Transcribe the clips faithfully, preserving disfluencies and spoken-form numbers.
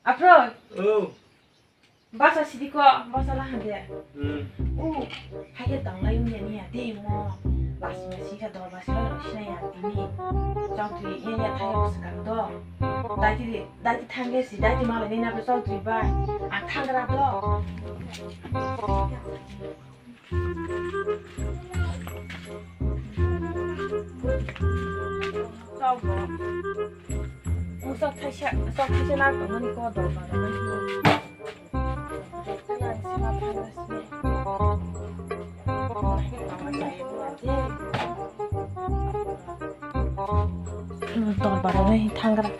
Aphro. Oh. Basa sidi ko, basa la hande. Hmm. Oh, haike tanglai manya niya de mo. Lasi masi ka dor basi la rosina ya tini. Chokri iya ya thaya ko sekang do. Daiti, daiti thangge si, daiti malai ni na chokri bai. Ang thangra do. Sok thaisa, sok thaisa na tongmani ko dor ba. Dor ba nai thangra.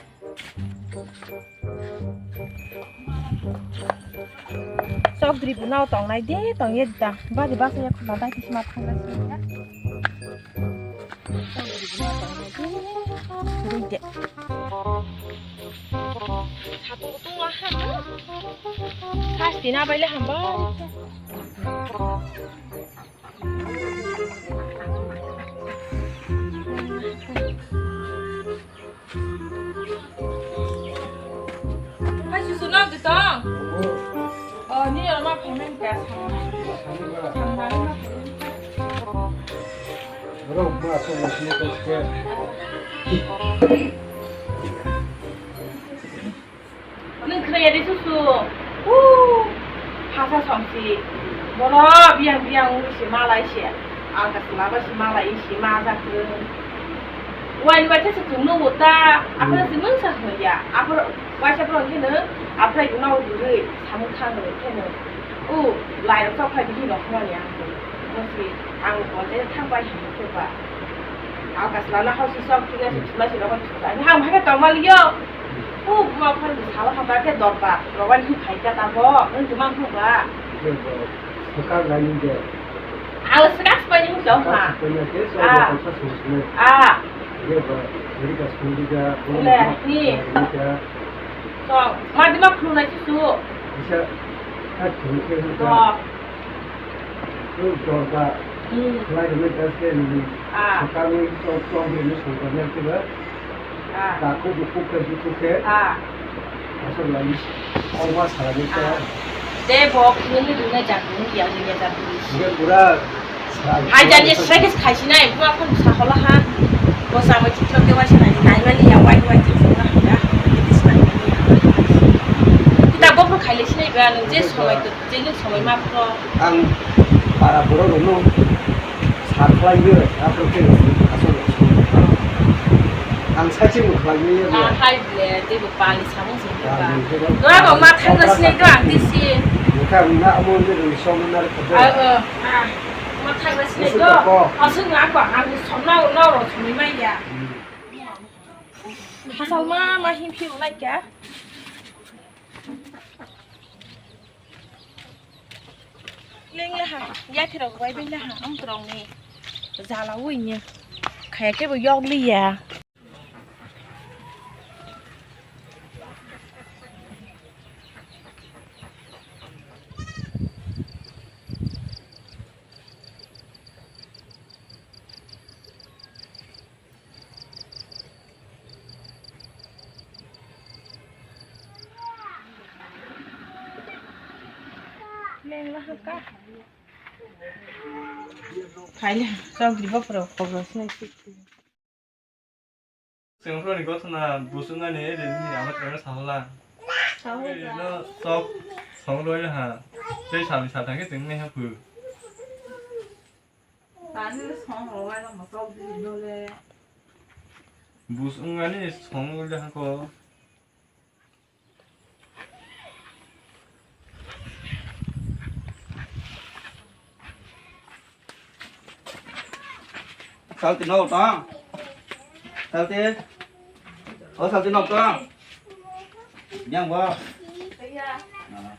Chokdri bo nao tongnai de tongye da. Bari basa ya khuna dai kisima thangna sini ya. Chokdri bo nao tongnai de. Suri de. Satung tung aha. Sasti na baile hamba. Hai, susu no di tong. Oh, ni orang mah payment ka sama. Sama ni mah payment ka. Bro, gua apa masih terus ke? Nwng khwnaya de susu. Huu. Hasa somsi. Bono biyang biyang wngwi se malai se. Alka se laba se malai se ma jak kwrwng. Waini bai thesa chwng nukgo ta. Aphano se mungsa hwnya. Aphano waisa phano kheno aphrai gwnao rwrwi samung kha hwnwi kheno. O lai rok chok phai bihik rok hwnani ang. Mungsi ang bo je thang bai hwnwi khe ba. Alka se lana hausi sok thik ase chwla se rok thwk ani ham hai tong mali yo. O buma phone ni salo hamba khe dorbar, roban hi phai kha tamo, nwng tuma phung ba. Swkang laini de. Ang swkang swkang ni hwnkhe ha. Swkang swkang ni hwnkhe, ah, swkang swkang ni. Ah. Ye ba, ri ka swkang ni ka, le, ni ka. So, ma di ma phung na chu su. Bisa, ha phung ke hwnkhe. Tei dorba, hmm, khlai rwmani tei se nini, ah, swkangwi chok chok rwmani songkar nai khe ba. Ah. Takhuk bukhuk khe bukhuk khe. Ah. Aswk lai kok ma salai khe. Ah. Tei bo phunugwi rwnai jat rwmani ya, ya jat rwmani. Hingke pura sa-, hai jani sa-, strike khe khaisinai, buma phone sahola ha. Bo samai chiklo khe waisa nai, naimani ya, wai wai chiklo ha. Kita bo phone khaile sinai ba, nung je somai to. Jeng somoi ma phro. Ang para borok rokno sa khlai yo, aphro khe aswk. Ang saichung khlai yo. Ah, hai ble, tei bo pali samung se ba. Dora bo ma thang na sinai do ang tisi. Buka na amo ni rung som na ko. Ah, ah, ah. Ma thang na sinai do. Aswk na ko ang som na, na ro somoi ma ya. Hasal ma, ma him him lai kya. Leng laha, yathirok bai bai laha, amtrok ni jala ui ni. Khaya khe bo yok liya. Leng laha ka. Phaile, chok di bopro, khobro sinai sik. Chwng phone ni gotho na, busuk nani, ede nini ama tongna sahola. Sahola. Ede no chok song loi ha. Tei sal ni sal thangkhe chwng nai ha phu. Tani le song rwai rok mo chok di dole. Bus wngmani song wngya hako. Salti no tong. Salti. Oh, salti no tong. Yang bo. Iya. Nah.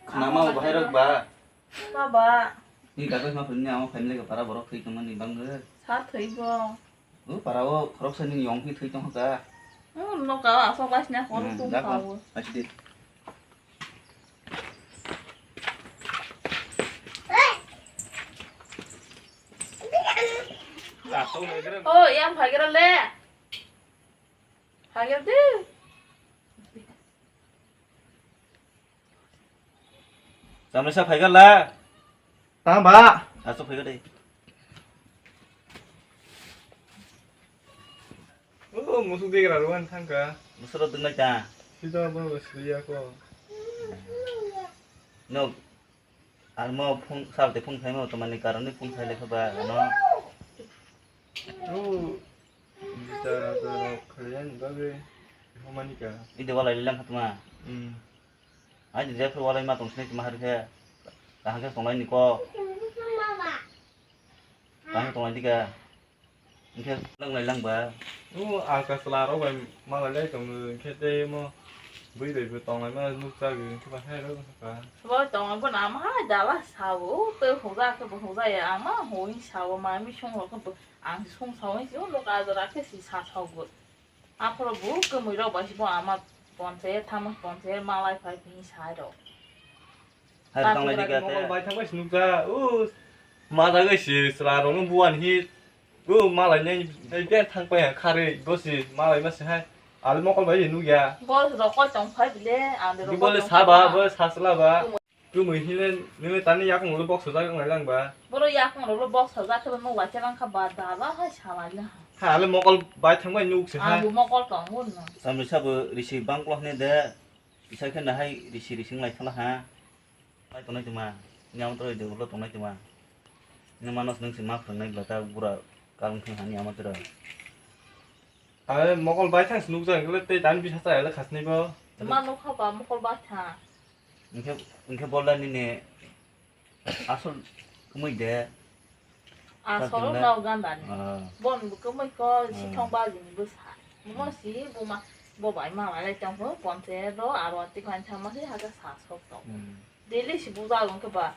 Khna ma bahai rok ba? Ma ba? Ni kakas ma phunni amo family ka para borok thwi tongmani bangwk. Sa thwi bo. O para o khoroksa ni yong phi thwi tong kha. O noka asok bai sina khorok tong kha o. Achi de. O yang phai gra le. Phagel de. Chamrisa phaigal la. Tang ba. Aso phaigal de. Oh, musuk degra ruan thangka. Musuk rok dwngnai ta. Sida bo sriya ko. No. Armo phung sal te phung thaimo to mani karoni phung thai lekha ba no. Oh. Jita jaro khalian bagwi. Homani ka. Ide walai lang khatma. Hmm. Ai je phur walai ma tong sini ma har khe. Kaham khe tonglai ni ko. Kaham tonglai dika. Hingke langlai lang ba. O alka chwla rok bai malai lai tongo, hingke tei omo bui bai bo tonglai ma nukjagwi, hingke ba hai rok wngkha. Bo tongo, bono ama hai dala sao, tei hojak khe bo hojak ya, ama hoi sao, ma misung rok khe bo ang sung sao, hingke o loka jora khe si sa sao bo. Aphuru bo kwmwi rok bai si bo ama ponchayat, thangma ponchayat malai phai phai sai rok. Hai tang lai dika te. Mokol bai thang bai si nukja. U. Ma jagwi si chwla rok no buan hi. U malai nai nai be thang pai kharwi bo si malai ma si hai. Ali mokol bai nukya. Bo rokoi tong phai bile, ande rokoi tong phai. Bo le saba, bo sasla ba. Kwmwi hile nile tani yakung ulo box sajak nai lang ba. Boro yakung ulo box sajak khe nuk bai khe lang kha ba dala hai salai le. Ha ale mokol bai thang bai nuk se hai. Ang bo mokol tong un no. Samri sabo risi bangklo hne de. Isa khe nahai risi risi nglai thala ha. Nai tongnai tongma. Nyam toro de ulo tongnai tongma. Nung manos nung se ma phwrwngnai bwla ta bura kalung thang hani ama toro. Ae mokol bai thang se nukjak le tei tani bisa cha ele khasni bo. Ma nukha ba mokol bai thang. Hingke hingke bolla nini asol kwmwi de. Asol no ganda ni. Ah. Bon bo kwmwi ko sithong bagi ni bwsa. Mo si bo ma bo bai ma lai tong pho ponche do aro ati khan thang ma si ha sa sok tong. Hmm. Daily si buja long khe ba.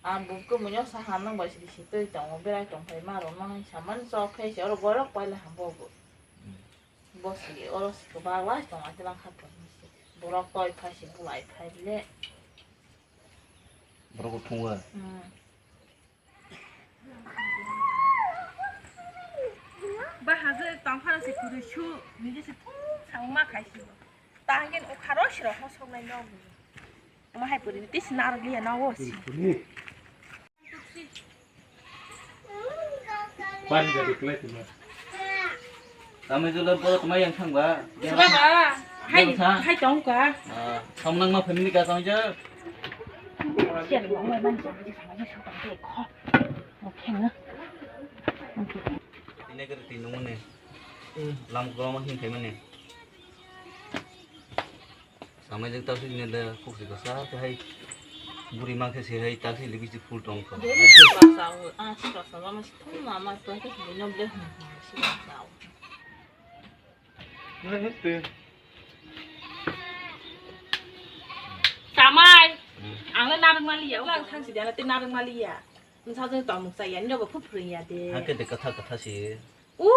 Ang bo kwmwi no sa han nang bai si si tei tongo berai tong phai ma ro nang saman chok khe si oro borok pai le ham bo bo. Hmm. Bo si oro si kwbang lai tong ati lang kha tong si. Borok toi phai si bulai phai le. Borok bo thung o. Hmm. Ba haje tongphara se kwrwi su, nije se thung sang ma khai si. Ta hangin o kharo siro ho sok nai no. Ma hai puri ti si narok liya no o si. Bani jadi kulai tuma. Kami tu lo bolo tuma yang thang ba. Sila ba. Hai, hai tong ka. Ah, thong nang ma family ka tong je. Sian mo mai man jang ji sama ji sa tong te ko. Oke na. Oke. Ini ke ti nung ne. Lam ko ma hin kai mane. Samai jeng taksi ni da kok si kasa ke hai buri ma ke si hai taksi libi si full tong ko. Jadi si kasa, ah si kasa lama si thum lama tu ke si no ble hum si kasa. Samai, ang le narang mali ya, ulang thang si dia na te narang mali ya. Nsa jeng tong muk sa ya, ni bo phu phu ya de. Ha ke de katha katha si. U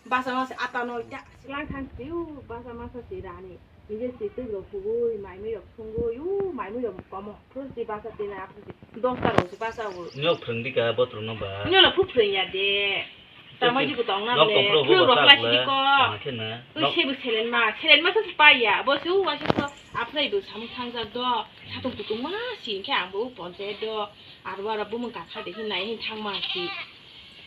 basa masa ata no ja silang thang si u basa masa si rani nije si twi rok hugui mai mui rok sungui u mai mui rok komo phuru si basa twi na phuru si dos ta rok si basa u. Nyok phrwng di ka botrok no ba. Nyok no phu phrwng ya de. Tamo ji ko tong na le phuru rok la si di ko. Tang khe na. U se bu selen ma selen ma sa si pa ya bo si u wa si so apnai bu samung thang ja do satung kutung ma si khe ang bu ponte do. Aro aro bumung kakha de hinai hin thangma si.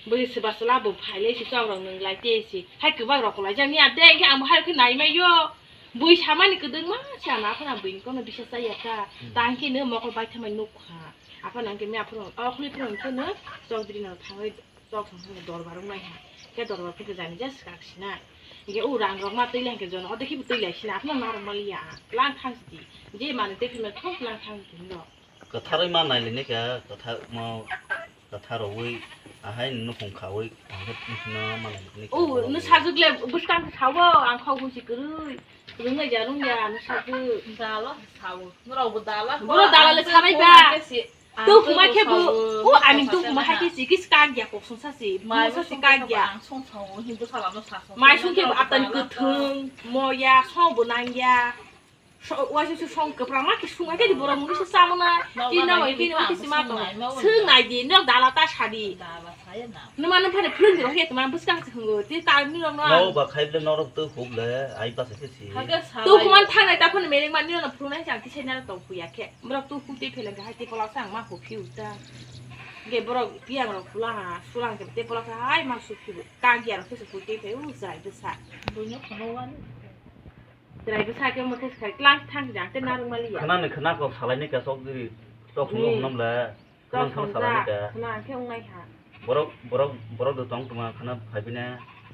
Bui si basala bo phaile si chok rok nung lai te si. Hai kwbak rok kolai jani ade khe ang bo hai khe nai mai yo. Bui samani kwdwng ma si ano aphano bui kono bisa chaya kha. Hmm. Tang khe no mokol bai thamai nuk kha. Aphano ang khe me aphano o khuli phano khe no chok diri no thangwi chok thang thang dorbar wng nai ha. Khe dorbar khe jani jas kak sinai. Khe u rang rok ma twi lai khe jono ode khe twi lai sinai aphano narok ma liya. Lang thang si. Je mani te phima thok lang thang si no. Kwtharwi ma nailaini khe, kwthar-, mo-, kwtharwi, ahai nukhung khawi, ang khe nukhungno ma nailaini khe, o, borok no sajwk le bwskang khe sao, ang khok gunsi kwrwi, rwngya ja rwngya, no sajwk. Dala sao, norok bo dala. Boro dala le sanai ba. Ang khe si, ang khe si, ang khe si, o, ani to khuma hai khe si, kis kagya kok sung sa si, mai sung sa si kagya. Ang sung sao, hindu sala no sa sung. Mai sung khe bo atan kwthwng, moya, song bo nangya. So, waisa su song kwprang ma ki sung ai khe di borok mungsa sama na. Tin na wai tin wai kisi ma to. Sung nai di, nok dala ta sadi. Numa nung phane phulung di rohe tuma bwskang se hungo. Ti ta ni rok no. No ba khai ble norok tu hub le, ai ba se si. Tu kuman thang nai ta phone mereng ma ni no phulung nai chang ti se na to puya khe. Borok tu hub te phele ga hai te polak sang ma hub hi uta. Ge borok piang rok phula ha, sulang ke te polak hai ma su phi. Kang ya rok se hub te phe u jai bwsa. Buino khono wan. Chwrai bwsa khe mothe swkha tlang thang jang tei narwk mali ya. Khna ni khna kok salai ni khe sok diri, sok sung Hmm. Hwnam le, Sok khna khna sung salai ni ja, khe. Khna khe wngnai ha. Borok, borok, borok do tong tuma khna phai bini.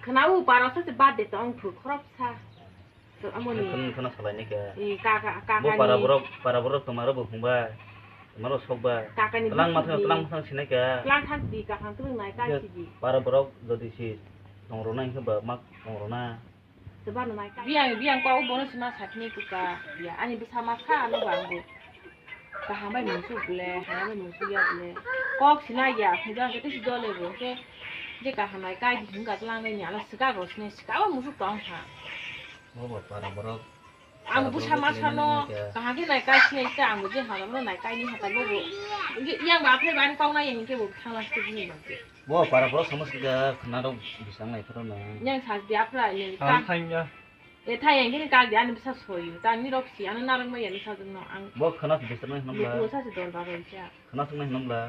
Khna u para sa se bad de tong thu khorok sa. So amoni. Khna, khna salai ni khe. I kaka, kaka Bo para ni. Borok, para borok tuma ro bo hung bai. Tuma ro sok bai. Kaka ni Tlang bisi mathang, di. Tlang mathang sinai khe. Tlang thang di, kaka tlang nai ka Ye si di. Para borok jodi si tong ro nai khe ba mak tong ro na. Biyang, biyang kok bono sima sakni kuka. Ya, ani bwsa ma sa ano ba ango. Kaham bai mungsu bole, haya bai mungsu ya bole. Kok sina ya, khe jang kete si dole bo, khe je kaham nai kai di hingka tlang ni ala sika go sine sika ba mungsu tong ha. Bo bo para borok. Ang para bwsa borok ma sini sano, nang ya. Kaham khe nai kai sine ita ang je hana nai kai ni hata bo bo. Yang ba phai ban kok nai ya hingke bo thang la sik ni ba. Bo para borok sama sika khna rok bisang nai pharo na. Yang sa dia phra ni Ang ka. Thang ya. E thai yang kini kak di ani bwsa soyu. Ta ni rok si ano narang ma yani sa jeng no ang. Bo khana si bwsa nai Ye hwnam la. Kuo sa si dol ba bai cha. Khana sung nai hwnam la.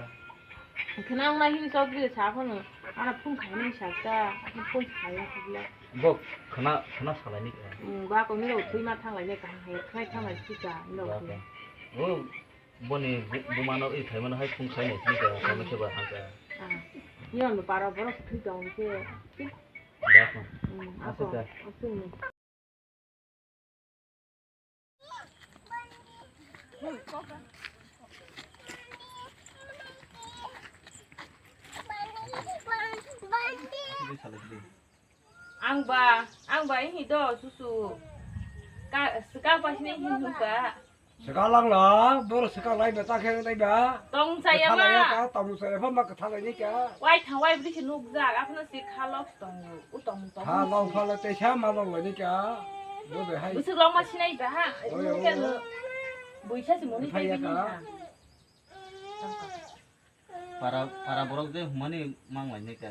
Khana ang nai hini sok di sa phano. Ana phone khai nai sa ta. Ana phone khai ya khobla. Bo khana, khana salai ni ka. Hmm, ba ko ni rok thui ma thang lai ne ka hai khai thang lai si ka ni rok Ba thui. Ka. O boni bu-, buma no i khai mano hai phone khai nai si ka. Khai ma se ba ha ka. Ah. Ni on para borok thui tong ke. Ba ko. Hmm, Asa ako. Ka. Asung ni. Ang ba, ang ba ihi do susu. Ka, sika pa sini hin ba. Sika lang la, boro sika lai ba ta khe dai ba. Tong sa ya Ka lai ya ma. Ka, tong sa ya ma ka tha lai ni ka. Wai thang wai bri si nuk jak, aphano si kha lok tong, u tong tong. Kha lok pha la te sa ma lok lai ni ka. Bo be hai. Busuk lok ma sinai ba ha. Oi, oi, Nuk ya oi. Nuk. Buisa si muni Phai te ya bini ka. Ha. Para, para borok je humani mang lai ni ka.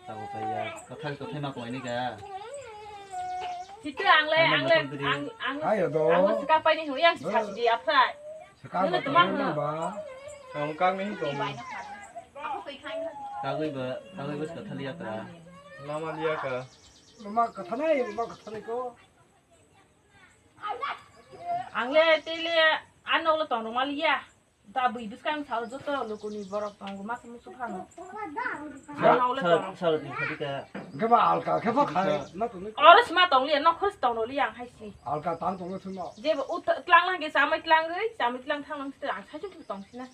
Tabo kaya, kathai kathai ma koi ni ka. Situ ang le, Ano ang le, makan tadi. Ang, ang, Ayo do. Ang sika pai ni hu yang Bro. Sika di apa? Sika Nuna ba tumang koi na hu. Ba. Ang kang ni to. Kagui ba, kagui ba sika thali ya ka. Lama liya ka. Lama kathana, lama kathana ko. Ang le tele ano lo tong rong mali ya. Da bui bwskang sal joto lukuni borok tongo masa musu phano. Sal, Ano le sal, tong. Sal ni khadi ka. Khe ba alka khe ba khai. Sal. Ma tong ni. Oro sima tong liya, nokhor si tong liya ang hai si. Alka tang tong thung no. Jebo ut tlang lang ke samai tlang ri, samai tlang thang lang si ang sai tong si na.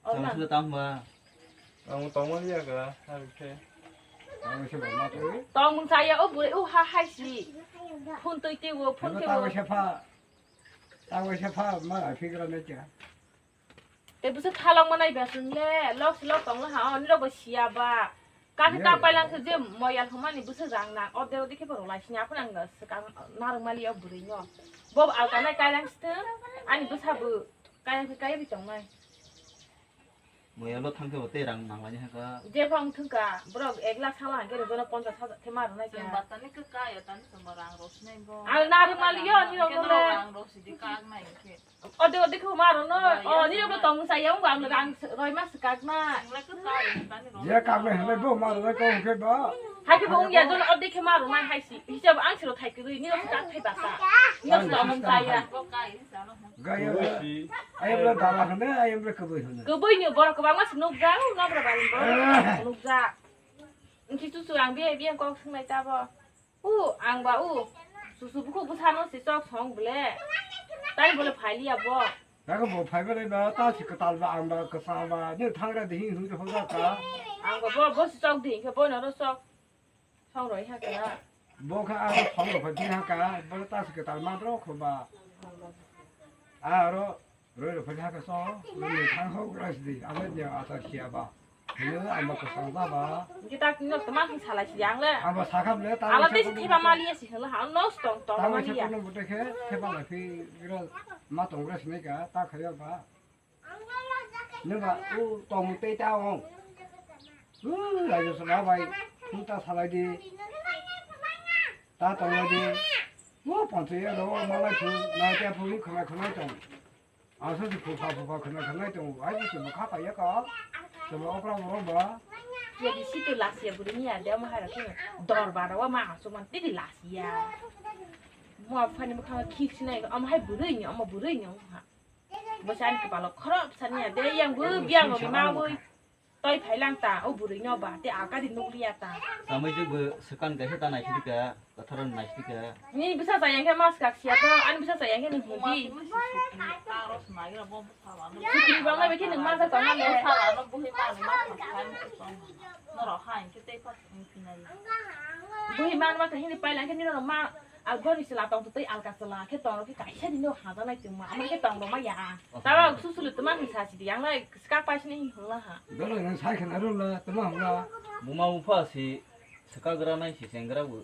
Oro Sal lang. Sal tang ba. Ang tong liya ka, hai khe. Ang se ba ma tong. Tong mung saya o bure u ha hai si. Phun tui te wo, phun Ano ke ta wo. Wa se pha. Ta wai se pha ma ra phi gra me cha. Te busa thalok manai ba sun le, lok si lok tong ha, oni rok bo siya ba. Ka khe Ye. Ka pailang se je moyal humani busa jang na, ode ode khe bo rok lai sinya phun ang swkang narwk mali o bwrwi no. Bo alka nai kailang sithwng, ani busa bo kailang khe kai bi tong nai. Moyalo thang khe bo tei rang nang lai ni ha ka. Je phang thung ka, borok ek lakh sala hang khe rwgano ponchash hajar khe ma rwnai Chwng kha. Batani khe ka ya tani chwng bo rang rw sinai bo. Ang narwk mali yo, ni rok Khe no no le. Rang rw sidi kak nai khe. Ode ode khe ma rwno. Ba, O, ya ni rok no sama. Tong sa ya, ang rang roi ma swkak na. Chwng le khe ka ya tani rw. Je kak nai hwnai bo ma rwnai kok hwn khe ba. Hai khe bo wng ya, jono ode khe ma rwnai hai si. Hisab ang siro thai kwrwi, ni rok swkak thai basa. Ni rok swkak hwn sa ya. Bo ka ya sa no. Gaya. Kubui si. Ayam le dala hone, ayam le kubui hone. Kubui ni borok kwbangma se nukjak, nokra bani borok Eh. Nukjak. Engki chuchu ang biya biya kok swngnai tabo. U, ang ba u. Chuchu bukhuk bwsano se chok song bole. Tai bole phailiya bo. Daga bo phaiba lai ba, ta se kwtal ba, ang ba kwchang ba, ni thangra de hing hung hung ka. Ang ba bo, bo se chok de, engke bo no ro chok. Song roi ha ka. Bo kha aro song roi phai ha ka, bo ta se kwtal ma ro kho ba. Aro roi roi phai ha ka so, ni thang ho gras di, ame ni ata sia ba. Hello, ang ba kwchang ba ba. Hingke tak nok toma hing salai si yang le. Ang ba sakha le, ta Ala wngsa tei si kono theba bwtwi. Maliya si hela ha, nos tong tong ta wngsa maliya. Kono bwtwi khe theba lai phi gra ma tong gra sinai ka, ta khaya ba. Neba u tong tei ta ong. U rajo sala bai, u ta salai di. Ta tong lai di. U ponche ya ro ma lai phu, na ta phu khna khna tong. Aswk se phupha phupha khwna khwnai tongo, ai bo chwngno kha paiya kha, chwngno okra borok ba. Yadi sito lasiya bwrwini ya de, omo hai rok khe dor bara o ma aswk man tidi lasiya. Mo aphani bwkha khik sinai, omo hai bwrwini, omo bwrwini wngkha. Bo se ani kwpalo khorok sani ya de, yang bo biyang rokni ma wi. Toi phailang ta, o bwrwi no ba, te alka di nukliya ta. Samui jwk bo swkang kaisa ta naisidi ka, kwtharo naisidi ka. Ni bwsa chaya khe mas kak siya to, ani bwsa chaya khe ni hudi. Sukri bang lai khe ni mas kak na le. Buhi man ma khe ni pailang khe ni no ma. Agoni chwla tong twi alka chwla khe tong khe kaisa dino hajaknai tongma. Ama khe tong rwma ya. Tara susuli tma hwnsa sidi yang lai swkak paisini hwnla ha. Dolo nang sai khna rwla tma hwnla. Buma bupha si swkak gra nai si chengra bo.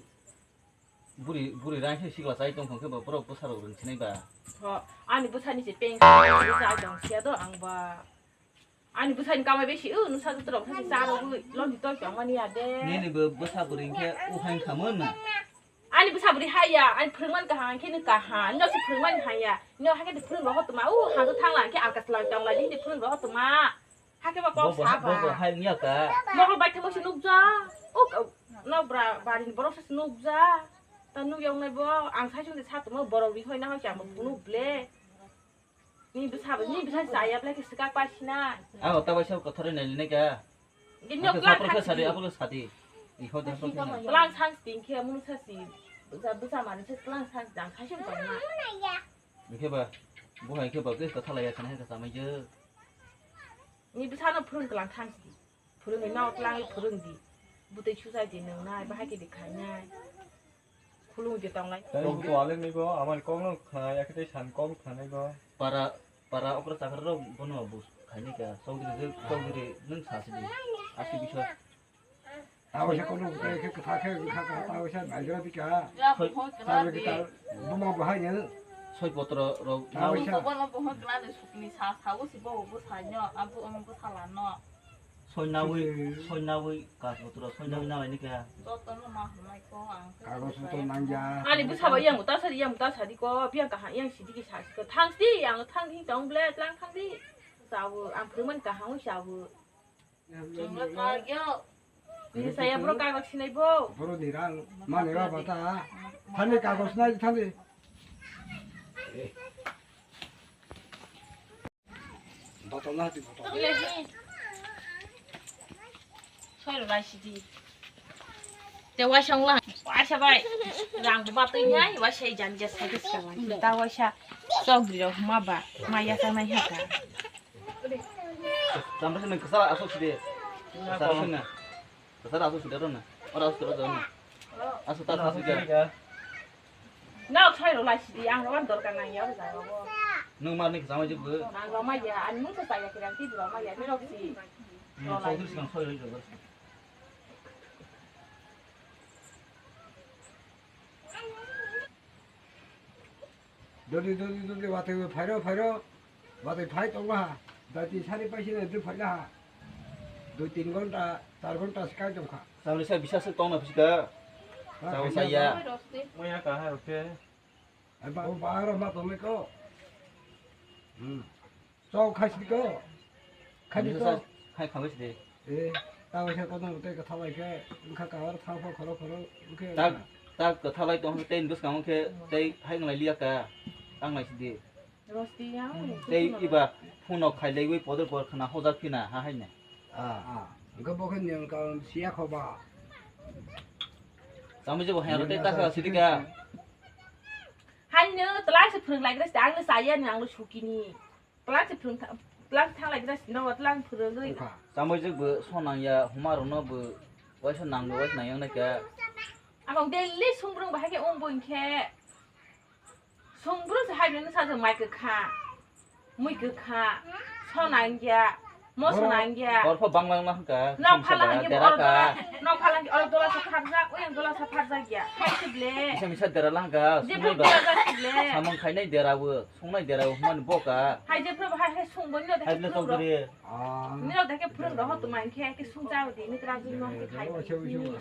Buri buri rai khe sikla chai tong khe bo borok bwsa rok rwng sinai ba. Ho ani bwsani se peng sai tong sia do ang ba. Ani bwsani kamai bai si, o nwsa joto rok thang si cha rogwi, lon di toi tong mani ya de. Nini bo bwsa bwrwi khe o hai khamon na. Ani bwsa bwrwi hai ya, ani phwrwngmani kaham khe ni kaham, no se phwrwngmani hai ya, no hakhe de phwrwng rohor tongma, o hajo thang lang khe alkas lang tong lai, de phwrwng rohor tongma. Hakhe ba kok sa ba. Bo bo hai niya ka. Mokol bai thangma se nukja, o, o, no bra bari ni borok se nukja. Ta nuk yong nai bo, ang sai sung de sa tongma borok ri hoi na hoi sa mo nuk ble. Ni bwsa, ni bwsa chaya bwlai khe swkak paisina. Abo ta waisa kothor nai nai ka. Ni nok lang sapro khe sadi, apolo sadi. Iho de sapro khe. Lang sang sting khe munu sa si. Bwsa, bwsa mani se lang sang jang khai sung tong na. Ni khe ba, bo hai khe ba khe kotha laya khana hai ka samai je. Ni bwsa no phurung klang thang si. Phurung ni nok lang phurung di. Butei susa di nung nai, bahai khe di khai nai. Khulung je tong lai. Tei bo to ale ni bo, amani kok no khna ya khe tei san kok khna nai bo. Para, para okra chakra rok bono bus khaini ka, chowdhury je, chowdhury nwng sa sidi, asi biswa. Tawisa kono khe khe kha khe kha kha tawisa naigra di ka. Ya, soi, bo hoi kla tawisa di. Kita buma bahai ne. Soi potro rok. Tawisa. Bo no bo hoi kla de sukni sa, sa bo si bo bo sa nyo, abo omo bo sa la no. Soinawi, soinawi, kagotro soinawi nalaini kaya. Jotono ma hamai ko ang. Kagos to nangya. Ani bwsaba yang ta sari, yang ta sari ko, biang kaham yang sidi ki sasi ko. Thang sidi, ang thang di tong ble, tlang thang di. Sawo, ang phurman kaham sawo. Chungo kagyo. Ini saya bro kagos sinai bo. Bro ni rang, mani ra bata. Thani kagos nai thani. Botol na di botol. Soiro lai sidi. Te waisa wngla. Waisa bai. Rang bo batwi nai, waisa jan jas sai khe sala. Ta waisa chok bri rok ma ba, ma ya ta nai ha ta. Jam ta se nang kasa asok sidi. Kasa asok na. Kasa asok sidi ro na. Ora asok sidi ro na. Asok ta asok sidi. Nok sai rw lai sidi, ang rw dorkar nang ya, o jaga o. Nwng mar ni kwchama jikbo? Ang rw ma ya, ani mung sa chaya khe, ang twi rw ma ya, nirok si. Hmm, rw lai sidi. Soi rw lai. Dodi, dodi, dodi, watwi phairo, phairo. Watwi phai tongla ha. Dati sari paisi na dui phaila ha. Dui tin ghonta, char ghonta se kai tongkha. Tamni sa bisa se tongna phisi ka. Ha, chao khaina saya. Mo ya ka ha rokhe. Ai ba, ba ro ma tongmai ko. Hmm. Chao khai sidi ko. Khai di ko. Khai khamai sidi. Eh, ta waisa kono tei ka thalai khe, wngkha ka aro thang pha khoro khoro, wngkhe tak, tak ka thalai tong tei bwskang khe, tei hai nglai liya ka, tang lai sidi. Rosti ya, hmm, tei iba phone no khai laiwi podor por khna hojak phina, ha hai ne. Ah, ah. Wngkha bo khe niyam ka siya kho ba. Tamo je bo hai tei ta kha sidi ka. Hai no, tlai se phwrwng lai gra sidi, ang no saya ni, ang no sukini. Tlang se phwrwng tha-, tlang se thang lai gra sino, tlang phwrwngwi. Wngkha. Chambai jwk bo sonang ya, huma rokno bo waisa nang bo waisa nang yang nai kha. Abang daily sumbrung bahai khe wng bo hinkhe. Sumbrung se hai bini sa se mai kwkha, mui kwkha, sonang ya. Moso nangya. Borok pho bang bang ma hwnkha. Nok phalang hwnkhe dera oro ka. Dola, nok phalang hwnkhe oro dola sa pharjak, oyang dola sa pharjak ya. Hai se ble. Misa misa dera lang hwnkha. Je sunai bwk ba. Pharjak se ble. Samung khainai dera o, sungnai dera o, hwnmani boka. Hai je phuru hai hai sung bo nino. Hai ble tong duri. Nino dekhe phuru roho tu main khe ke sung jao di, ni tra jun no hai.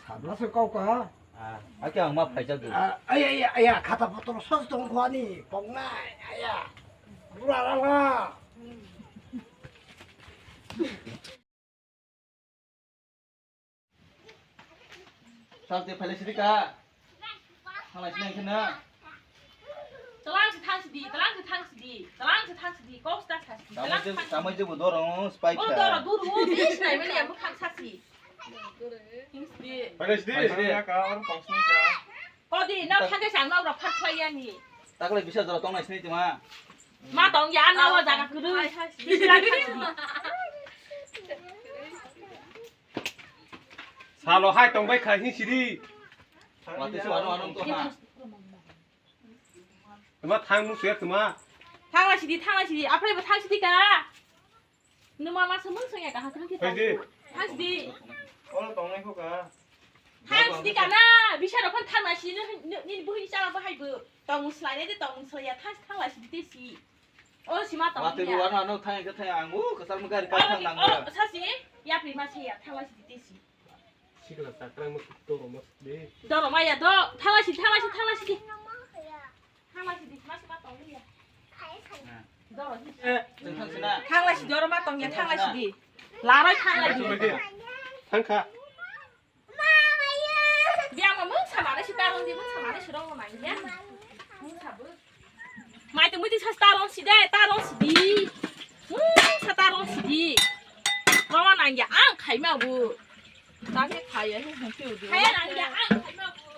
Sabla se kau ka. Ah, ake ang ma phaijak di. Ah, aya, aya, aya, khata potro sos tong khwani, pongnai, aya. Bura la la. Sal te phaile sidi ka. Halai sinai khena. Talang se thang sidi, talang se thang sidi, talang se thang sidi, kok sta thang sidi, talang se thang sidi. Tamai je bo dorong spai kha. O doro duru, o di sinai mani amu thang sasi. Thang sidi. Phaile sidi. Phaile sidi ka, or kok sini ka. Kodi, no thang ke sang no rok phar khlai yani. Taklai bisa jora tong nai sini tima. Ma tong ya, no jaga kudu. Bisa thang sidi. Salo hai tong bai khai hi siri. Wate si wano wano to ha. Tuma thang mu suya tuma. Thang la sidi, thang la sidi. Apre bo thang sidi ka. Numa ma sumung sung ya ka hakru ki. Hai di. Thang sidi. Oro tong nai ko ka. Thang sidi ka na. Bisa ro phan thang la sidi ni, ni buhi chala bahai bo. Tong slai ne de tong slai ya thang, thang la sidi te si. O sima tong. Wate ya. Ruwa no, ano thang ke thang, ang u kasar mo gari ka thang nang. O sasi, ya pri ma se ya, thang la si te si. Sikla sakra mo doro mo de. Doro ma ya do, thang la si, thang la si, thang la si di. Thang la si di, ma sima tong ya. Doro di. Thang sina. Thang la si doro ma tong ya, thang la si di. Laroi thang la di. Thang kha. Biang ma mungsa mane si taron di, mungsa mane si rong ma ya. Mungsa bu. Mai tu muti sa taron si de, taron si di. Mungsa taron si di. Rong ma nang ya ang khai ma bu. Tang ke khai ya hi hung piu di. Khai ya nang ya ang khai ma bu.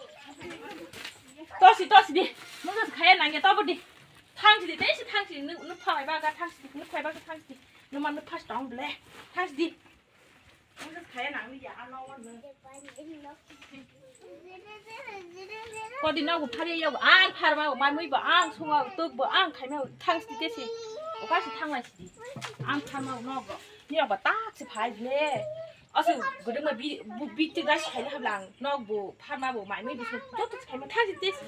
To si, to si di. Mungsa khai ya nang ya to bu di. Thang si di, te si thang si, nu, nu phai ba ga thang si, nu phai ba ga thang si. Nu ma nu phas tong ble. Thang si di. Kodi nogo phari yogo, ang pharma, mai mui bo ang sunga, tuk bo ang khaima, thang sidi tesi. Okasi thang lai sidi. Ang pharma nogo. Ni rok ba tak se phai le. Asu gudung ma bi, bi tik gas khaina hablang. Nog bo pharma bo mai mui bo joto khaima thang sidi tesi.